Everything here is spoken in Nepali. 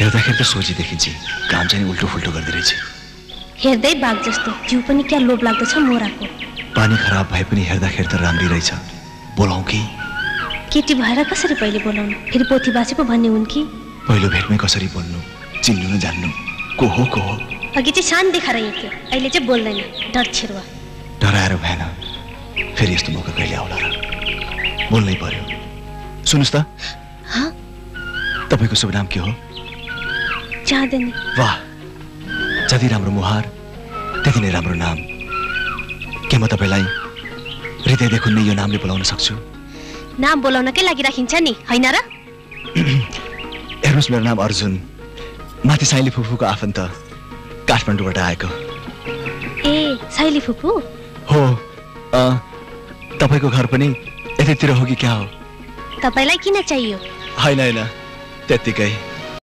हेर्दाखेरि त सोझी देखिन्छ, काम चाहिँ उल्टो फुल्टो गर्दै रहेछ। हेर्दै बाघ जस्तो, जिउ पनि क्या लोभ लाग्दछ मोराको। पानी खराब भए पनि हेर्दाखेरि त राम्रै रहेछ। बोलाऊ कि? केटी भएर कसरी पहिले बोलाउनु? फेरि पोथी बाँचे पो भन्ने हुन् कि? पहिलो भेटमै कसरी बोल्नु, चिन्नु न जान्नु, को हो को हो। अघि चाहिँ शान देखाएर हिँड्थ्यो, अहिले चाहिँ बोल्दैन, डर छिरुवा। डराएर भएन, फेरि यस्तो मौका कहिले आउला र? बोल्नै पर्यो। सुन्नुहोस् त, तपाईँको शुभ नाम के हो? चाँदनी। वाह, जति राम्रो मुहार त्यति नै राम्रो नाम। के म तपाईँलाई हृदयदेखि नै यो नामले बोलाउन सक्छु? नाम बोलाउनकै लागि राखिन्छ नि, होइन र? हेर्नुहोस्, मेरो नाम अर्जुन, माथि साइली फुपूको आफन्त, काठमाडौँबाट आएको। ए, साइली फुपू हो। तपाईँको घर पनि यतैतिर हो कि क्या हो? तपाईँलाई किन चाहियो? होइन होइन, त्यत्तिकै।